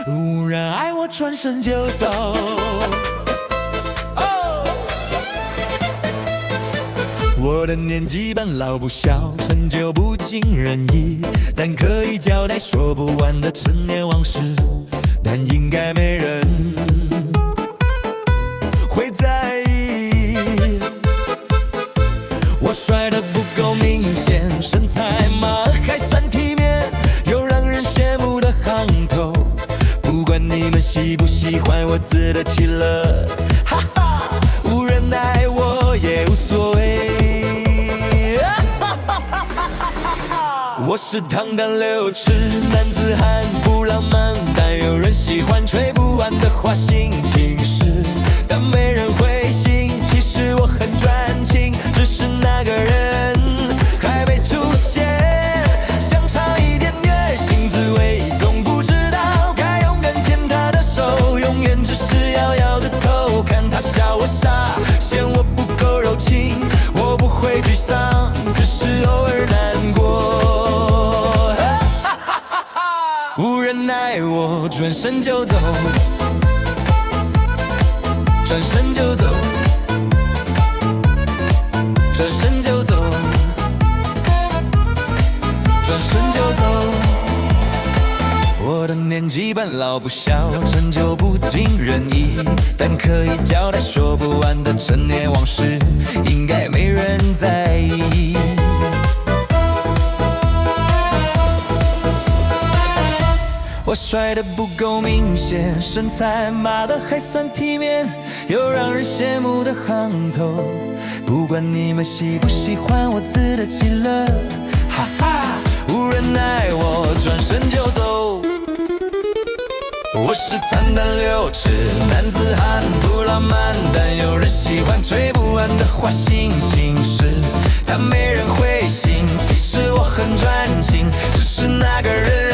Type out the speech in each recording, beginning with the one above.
無人愛我，轉身就走。哦，我的年紀半老不小，成就不盡人意，但可以交代說不完的陳年往事，但應該沒人會在意。我帥得不夠明顯，身材嘛還算體面，有讓人羨慕的行頭。不管你們喜不喜歡，我自得其樂。哈哈，無人愛我也無所謂。我是堂堂六尺男子漢，不浪漫，但有人喜歡吹不完的花心情事，但沒人會信。其實我很專情，只是那個人還沒出現。想嘗一點虐心滋味，總不知道該勇敢牽他的手，永遠只是搖搖的頭，看他笑我傻，嫌我不夠柔情，我不會沮喪，只是偶爾難過。無人愛我，轉身就走，轉身就走，轉身就走，轉身就走。我的年紀半老不小，成就不盡人意，但可以交代說不完的陳年往事，應該沒人在意。我帥得不夠明顯，身材嘛的還算體面，有讓人羨慕的行頭。不管你們喜不喜歡，我自得其樂。哈哈，無人愛我，轉身就走。我是堂堂六尺男子漢，不浪漫，但有人喜歡吹不完的花心情事，但沒人會信。其實我很專情，只是那個人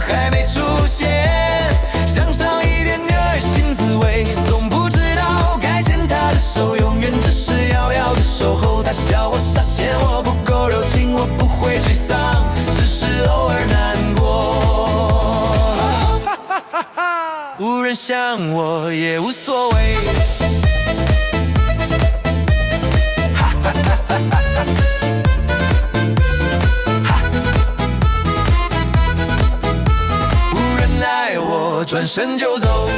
還沒出現。想嘗一點虐心滋味，總不知道該牽他的手，永遠只是遙遙的守候。他笑我傻，嫌我不夠柔情，我不會沮喪，只是偶爾難過。無人想我也無所謂。哈哈哈哈哈！無人愛我，轉身就走。